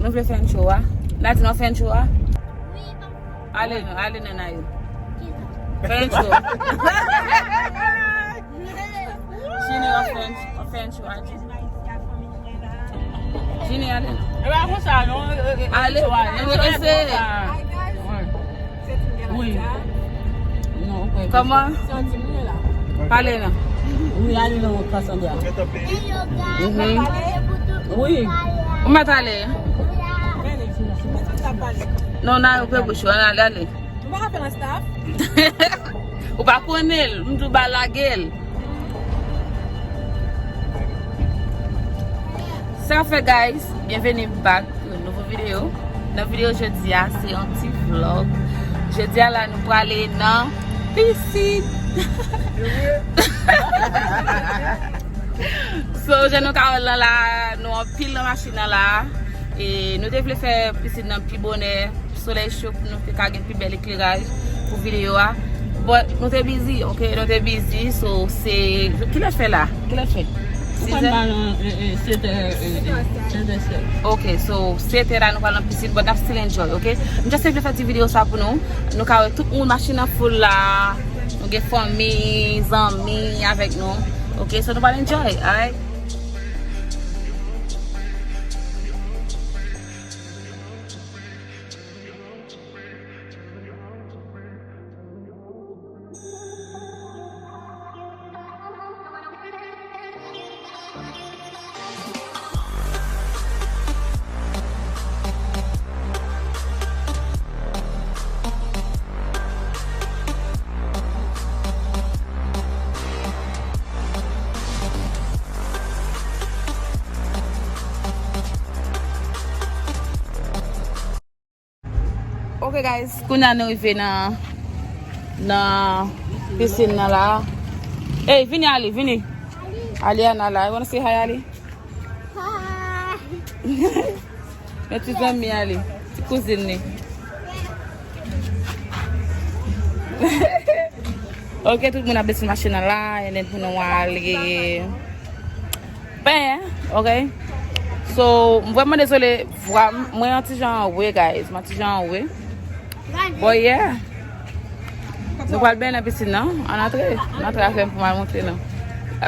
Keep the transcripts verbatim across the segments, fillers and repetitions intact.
Nou vle fè intro a. Nadine, w ap fè intro a? Ale non, ale non, Nayou. Fè intro. Jini, w ap fè intro, w ap fè intro a. Jini, ale non. E pa konsa non. Ale, nou eseye. Wi. Kòman? Pale non. Wi, ale nan wòt Cassandra. Mhm. Wi. Ou mèt ale. Non, nan ouvè bouch ou, ale, ale. Ou pa konnen l, m di w ba lage l. Sa fè, guys, byenveni back pou yon nouvo videyo. Nan videyo jodi a, se yon ti vlog. Jodi a la, nou prale nan pisin. So, jan nou ka wè l lan la, nou anpil nan machin nan la. E nou te vle fè pisin nan pi bonè, solèy cho pou nou te ka gen pi bèl ekleraj pou videyo a. But nou te busy, ok? Nou te busy, so se, kilè fè la? Kilè fè? Ou konn ba nan, e, e, sèt è, e, e, sèt è sèt. Ok, so sèt è la nou pral nan pisin, but n ap still enjoy, ok? M just te vle fè ti videyo sa pou nou. Nou ka wè tout moun, machin nan full la. Nou gen fanmi, zanmi avèk nou. Ok, so nou pral enjoy, alright? Ok, guys, kounye a nou rive nan, nan pisin nan la. Ey, vini, Ali, vini. Aliana la. You wanna say hi, Ali? Hi. Men ti zanmi, Ali. Ti kouzin li. Ok, tout moun ap desann machin nan la, and then pou nou ale. Penyen, ok? So, m vrèman dezole, vwa m, mwen yon ti jan anwe, guys. Mwen yon ti jan anwe. But yeah. Nou pral benyen nan pisin nan. Ann antre. Ann antre avè m pou m al montre nou.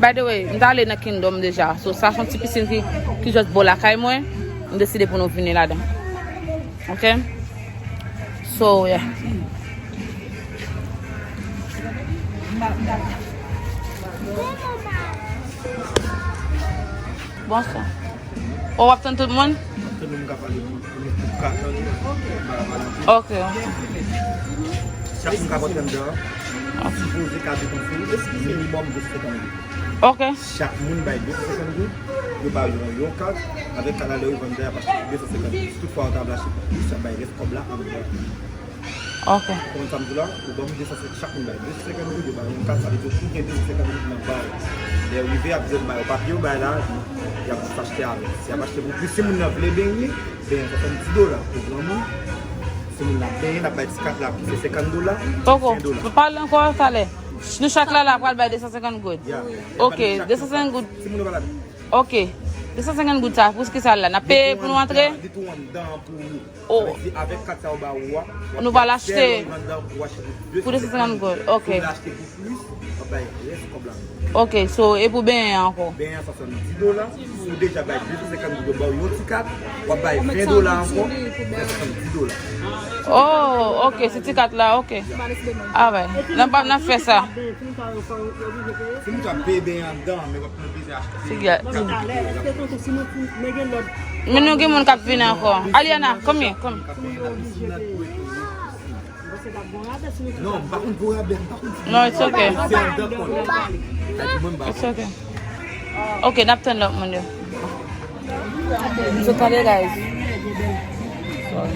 By the way, m t ale nan Kingdom deja. So, sa se yon ti pisin ki, ki just bò lakay mwen. M deside pou nou vini ladan. Ok? So, yeah. Bonswa. O, w ap tann tout moun? M ap tann moun k ap pale pou, pou, pou kat lan. Ok, ok. Chak moun k ap rantre anndan an, sipoze ka depanse minimòm de senkant goud. Ok. Chak moun bay de san senkant goud, yo ba yo yon, yon kat, avèk kat la lè yo vann dèyè a, paske de san senkant goud. Si toutfwa yo ta vle achte pou plis, y ap bay rès kòb la anndan. Ok. Konprann sa m di w la? Ou ban m de san senkant, chak moun bay de san senkant goud, yo ba yo yon kat, sa vle di ou gen de san senkant goud nan ba w. Lè yo rive, y ap di yo ba yo papye, yo bay la, y ap jis achte avè l. Si y ap achte pou plis, si moun nan vle benyen, benyen a swasanndiz dola pou granmoun. Si moun nan ap benyen, n ap bay ti kat la ki se senkant dola, ven dola. Poko, pale ankò talè. Nou chak la la pral bay de san senkant goud. Yeah. Ok, de san senkant goud. Si moun nan pa la. Ok. De san senkant goud sa, pou ki sa l la? N ap peye pou nou antre? Li tou anndan pou ou. Oh. Sa vle di, avèk kat sa yo ba ou a, nou pral achte. Pou de san senkant goud, ok. Si w vle achte pou plis, w ap bay rès kòb la. Ok, so, e pou benyen an ankò? Benyen an swasanndiz dola. Si w deja bay de san senkant goud, yo ba w yon ti kat, w ap bay ven dola ankò, fè swasanndiz dola. Oh, ok, se ti kat la, ok. Alright. N ap, n ap fè sa. Si moun sa peye benyen anndan, men w ap pran plezi achte. Men nou gen moun k ap vin ankò. Aliana, come here, come. Non, m pa konn pou rabè, m pa konn. No, it's okay. Se anndan kòl. It's okay. Ok, n ap tann lòt moun yo. So, tande, guys. Sorry.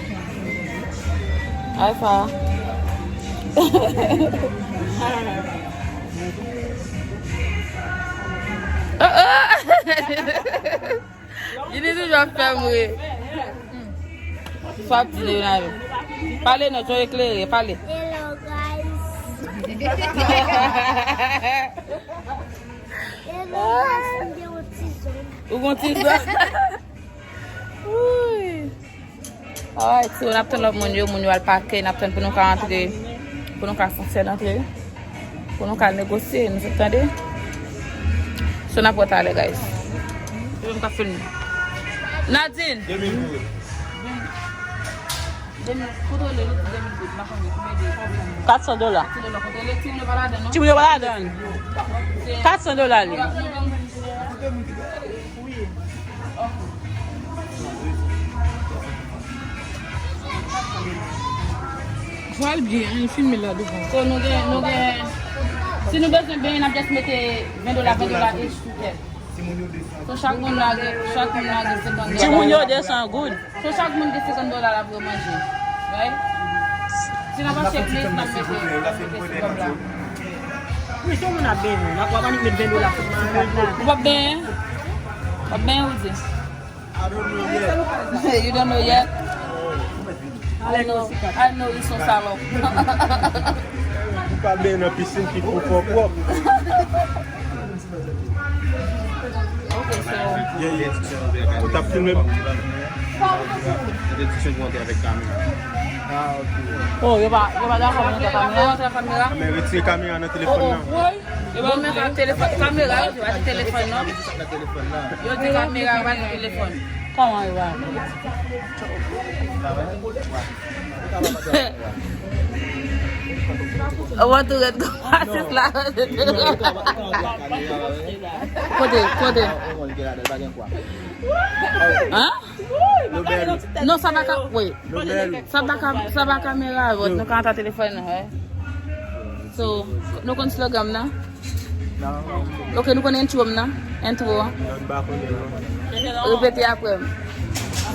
Alpha. Oh, oh! Jini toujou ap fè m ri. Sa w ap di, Leonardo? Pale non, jan w eklere, pale. Hello, guys. Hello, guys, m gen yon ti zòn. Ou gen yon ti zòn? Wi. Alright, so n ap tann lòt moun yo, moun yo al pake, n ap tann pou nou ka antre, pou nou ka fè sèn antre, pou nou ka negosye, nou sot tande? So n ap wè talè, guys. Yo menm k ap filme. Nadine! Kontwole, nou di de mil goud, m pa konnen konbyen de. Kat san dola. Kontwole, kontwole, timoun yo pa ladan, non? Timoun yo pa ladan. Kat san dola li. Jwal byen, an, filme la devan. So, nou gen, nou gen, si nou bezwen benyen, n ap just mete ven dola, ven dola each sou tèt. So, chak moun la gen, chak moun la gen senkant dola. Timoun yo desann goud. So, chak moun gen senkant dola la pou yo manje. Right? Si n ap achte plis, n ap mete, n ap mete sou kòb la. Wi, se yon moun ap benyen. N ap, w ap annik met ven dola sou ti kat la. Ou p ap benyen? W ap benyen, ou di? I don't know yet. You don't know yet? I know, I know, ils sont salopes. Ou pa benyen nan pisin ki pou fè w pwòp. Ok, so. Ou t ap filme m? Entèdiksyon pou antre avèk kamera. Ah, ok. Oh, yo pa, yo pa dakò pou antre kamera? Men retire kamera nan telefòn nan. Yo pa mete telefòn, kamera, yo di pa di telefòn, non? Yo di kamera, yo pa di telefòn. Kòman yo pa? Ou wè tou rèd kòm atis la. Kote, kote? Hein? Non, sa pa ka, wait. Sa pa ka, sa pa kamera, but nou ka antre telefòn nou, eh. So, nou konn slogan m nan? Ok, nou konn intro m nan? Intro an? Repete apre m.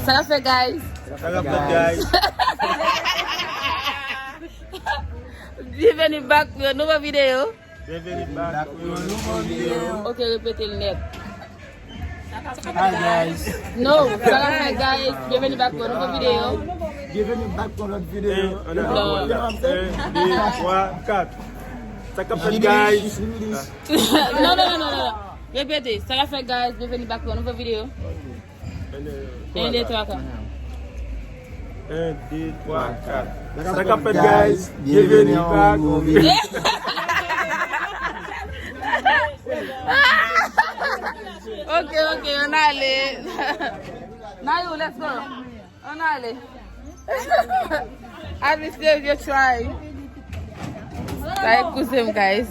Sa k ap fèt, guys? Sa k ap fèt, guys? Bienvenue back pou yon nouvo videyo. Bienvenue back pou yon nouvo videyo. Ok, repete l nèt. Hi, guys. No, sa k ap fèt, guys? Bienvenue back pou yon nouvo videyo. Bienvenue back pou yon lòt videyo. You know what I'm saying? Un, deux, trois, quatre. Sa k ap fèt, guys? Non, non, non, non, non. Repete. Sa k ap fèt, guys? Bienvenue back pou yon nouvo videyo. Un, deux, trois, quatre. Un, deux, trois, quatre. Sa k ap fèt, guys? Bienvenue back. Ok, ok, ann ale. Nayou, let's go. Ann ale. At least you, you try. Sa e kouzen m, guys.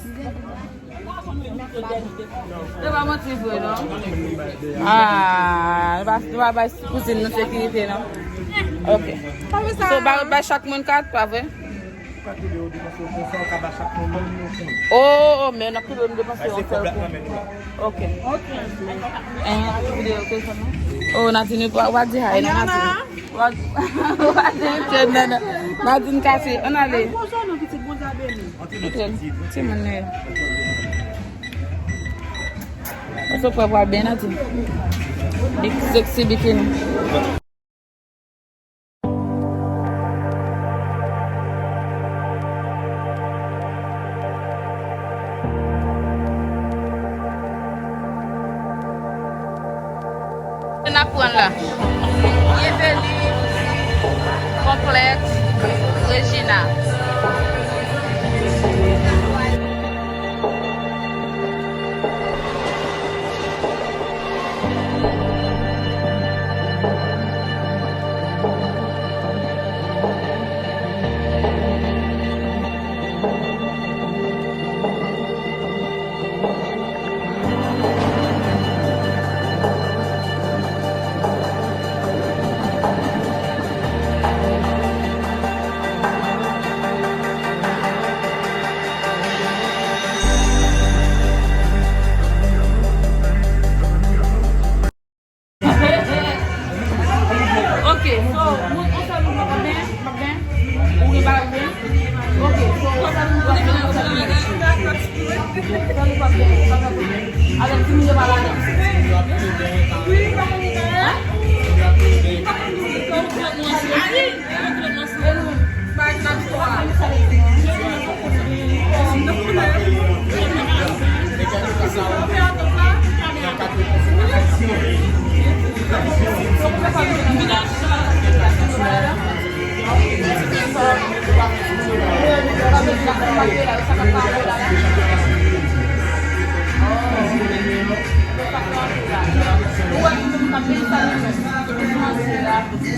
Se pa manti vre, non? Ah, nou pa, nou pa bay kouzen nou sekirite, non? Ok. So, bay, bay chak moun kat, pa vre? Oh, oh, men n ap pile nou depanse yon sèl kou. Ok. Eh, videyo, ok, sa non? Oh, Nadine, w a, w a di hi, non, Nadine? W a, w a di hi, non, non. Nadine kase, ann ale. Bonjou, non, pitit, Bondye beni. Ok, timoun yo. Ou so prè pou al benyen, Nadine? Big sexy bikini. N ap pran la. Bienvenue, Complexe Regina. Ok, so, moun, on sèl moun pa ka benyen, pa ka benyen, ou gen bagay pou benyen? Ok, so, on sèl moun pa ka benyen, on sèl moun. On sèl moun pa ka benyen, pa ka benyen. Alò, timoun yo pa ladan. Hein?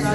So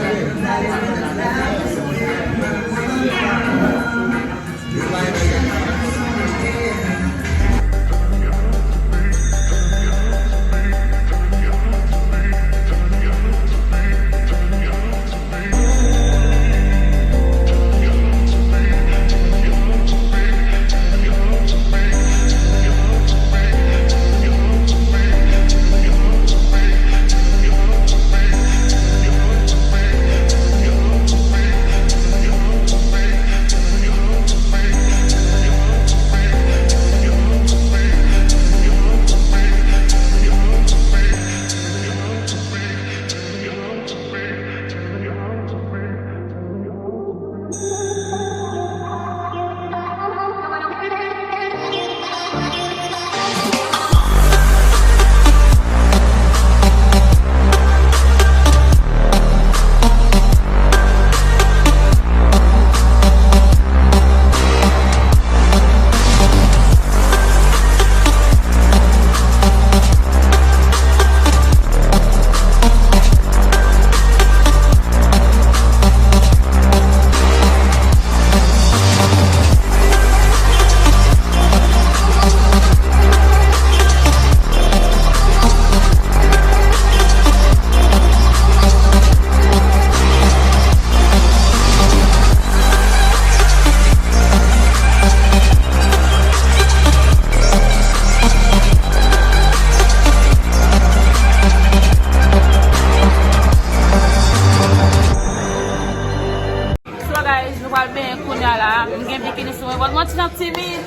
guys, nou pral benyen kounya la. M gen bikini sou mwen. Bon, manti nan timid.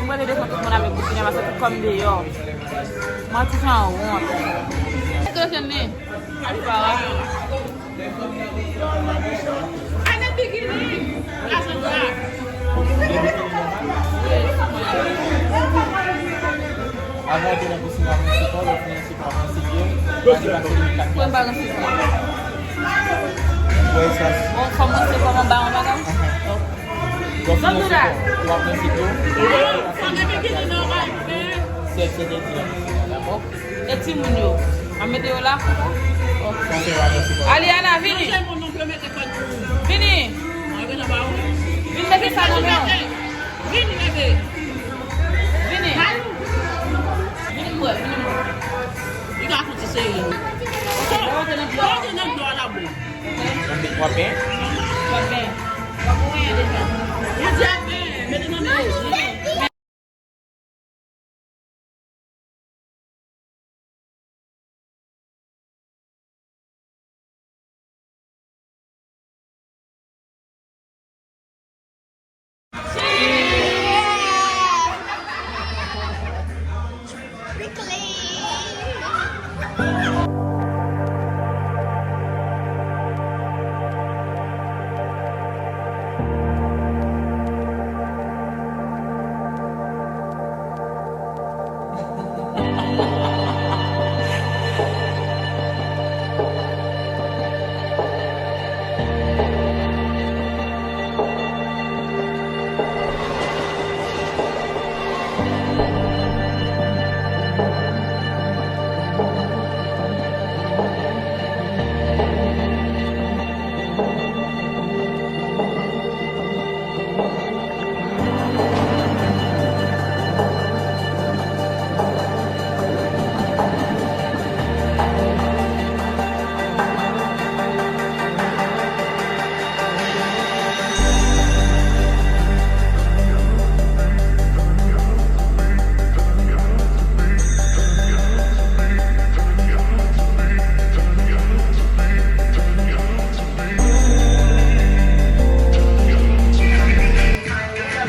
M prale devan tout moun avèk bikini a, paske tout kò m deyò. Manti jan wont. Kòchèn li. Alvara. Ay, nan bikini. Cassandra. Avan antre nan piscine, w ap ranse kò w, lè w fin ranse kò w, w ap ranse pye w, gade pase de kat. Mwen pa ranse kò. Wè espas. Bon, fò m ranse kò m anba yon bagay? Ahan. Lè w fin ranse kò w, w ap ranse pye w. Sèl se de di an. Dakò? E timoun yo? An mete yo la? Ok. Aliana, vini. Vini. Vin mete sa nan men w. Vini, bebe. Vini. Vini m wè, vini m wè. Li ka fouti seri. Pote nan dlo a la, bro. W ap ben? W ap ben. W ap ben deja. Ou di ap ben, mete nan men w.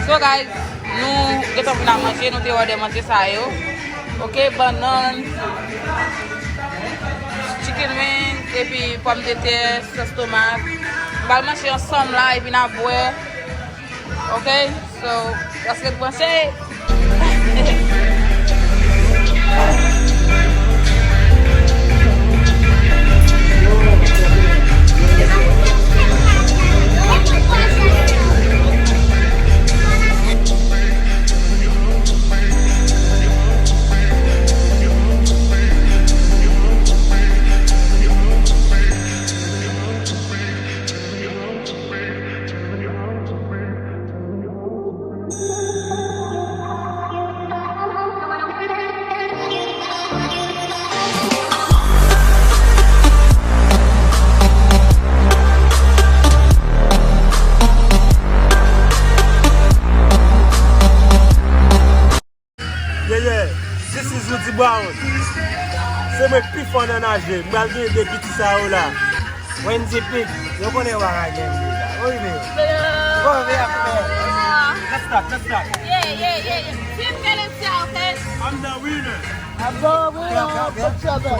So guys, nou gentan fin ap manje, nou te òdè manje sa yo. Ok, bannann, chicken wing, epi pòmdetè, sòs tomat. Nou pral manje ansanm la, epi n a bwè. Ok, so, rete branche. Mwen pi fò nan naje. M pral gen de piti sa yo la. Wendy Pig, yo konnen w pa ka gen deja. Wi, men. Bon, men ap fè. Let's start, let's start. Yeah, yeah, yeah, yeah. Team Valencia, okay? I'm the winner. I'm the winner. Good job, man.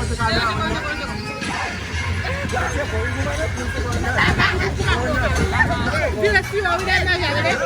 Vin, let's see what we got now, guys.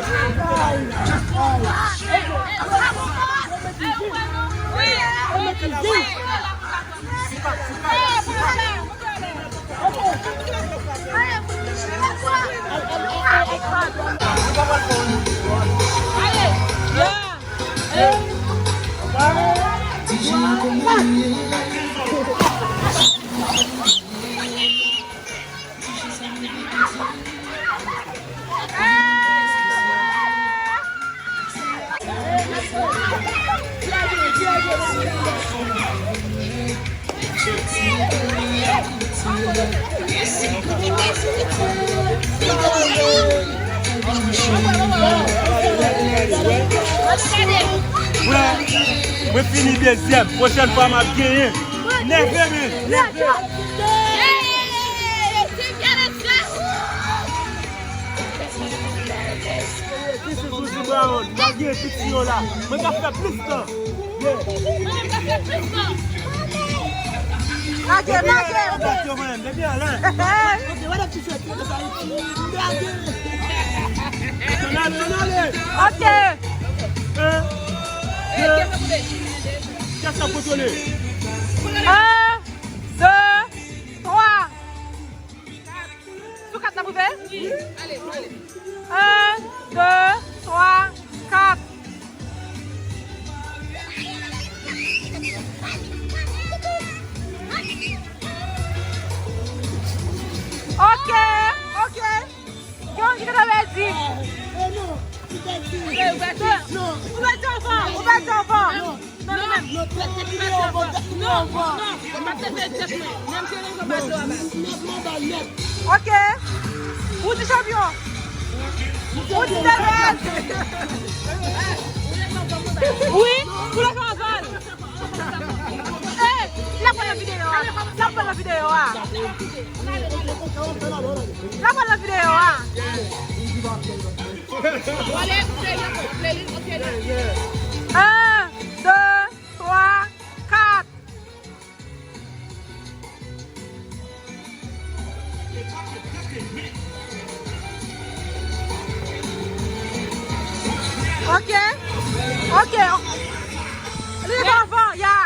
Mwen, mwen fini dezyèm. Pwochèn fwa m ap genyen. Nève men. Nève. This is Lucy Brown. Mwen gen piti yo la. Mwen ka fè plis tan. Yeah. Mwen ka fè plis tan. Lage, lage. Depi alè. Ok, what up, ti chèf? Lage. Ann ale, ann ale. Ok. Un, deux. Kèk sa kontwole? Un, deux, trois. Sou kat la pou fè? Wi. Ale, ale. Un, deux, trois, quatre. Ok, ok. Yon ki te pèdi. Eh, non, li pèdi. Ok, ou pèdi. Non. Ou pèdi anvan, ou pèdi anvan. Non. Non, non, non. Non, tèt, tèt, non, non, non, non, pa tèt, tèt, tèt, non. Menm si nou konn bat yo a bat. Nèt, nèt, nèt. Ok. Ou di chanpyon. Ou di chanpyon. Wi, ou leve anvan l. Ey, l ap pran nan videyo a. L ap pran nan videyo a. L ap pran nan videyo a. Un, deux, trois, quatre. Ok. Ok. Li anvan, ya.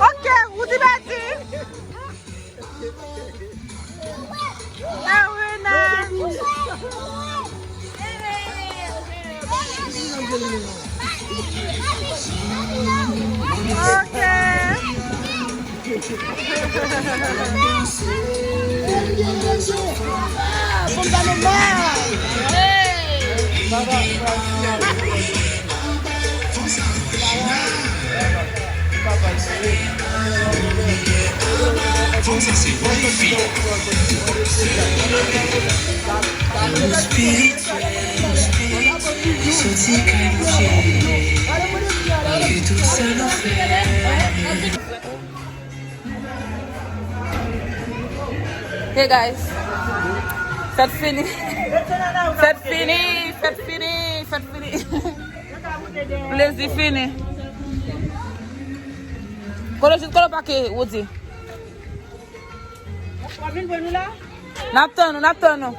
Ok, Roody pèdi. Erwin. Ok. Fòm pa nòmal. Soti kay Bondye, ke tout sa nou fè. Hey guys, fèt fini. Fèt fini, fèt fini, fèt fini. Plezi fini. Kolo jis kolo pake, Roody. W ap vin pran nou la? N ap tann ou, n ap tann ou.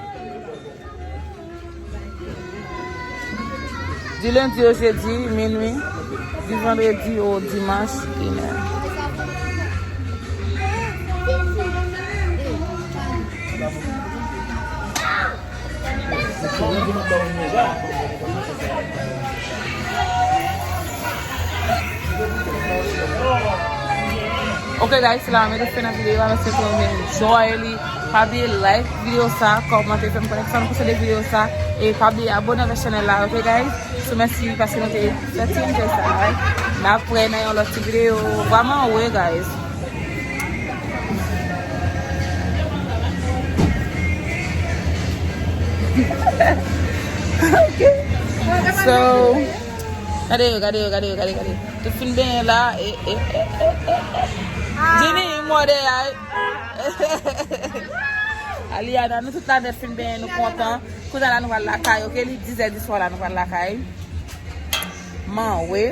Di lendi o jedi, minui. Di vandredi o dimanch, inè. Ok guys, se la mwen mete fen nan videyo a, mèsi pou nou enjoy li. Pa bliye like videyo sa, kòmante, fè m konnen kisa nou panse de videyo sa, e pa bliye abone avèk chanèl la, ok guys? So mèsi paske nou te fè ti enjoy sa, right? N ap wè nan yon lòt ti videyo. Vwaman we guys. So, gade yo, gade yo, gade yo, gade, gade. Tout fin benyen la. E, e, e, e, e, e. Jenny, mòde a. Aliana, nou tout la nèt fin benyen, nou kontan. Kounye a la nou pral lakay, ok? Li dizè di swa la nou pral lakay. Man, wi.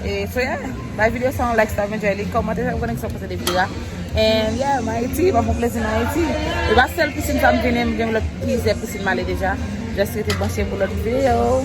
E, so, yeah. Bay videyo sa yon like, si ta enjoy li, kòmante, fè m konnen kisa w panse de videyo a. And, yeah, m Ayiti, m ap fè plezi m Ayiti. E pa sèl pisin sa m vini, m gen lòt plizyè pisin m ale deja. Just rete branche pou lòt videyo.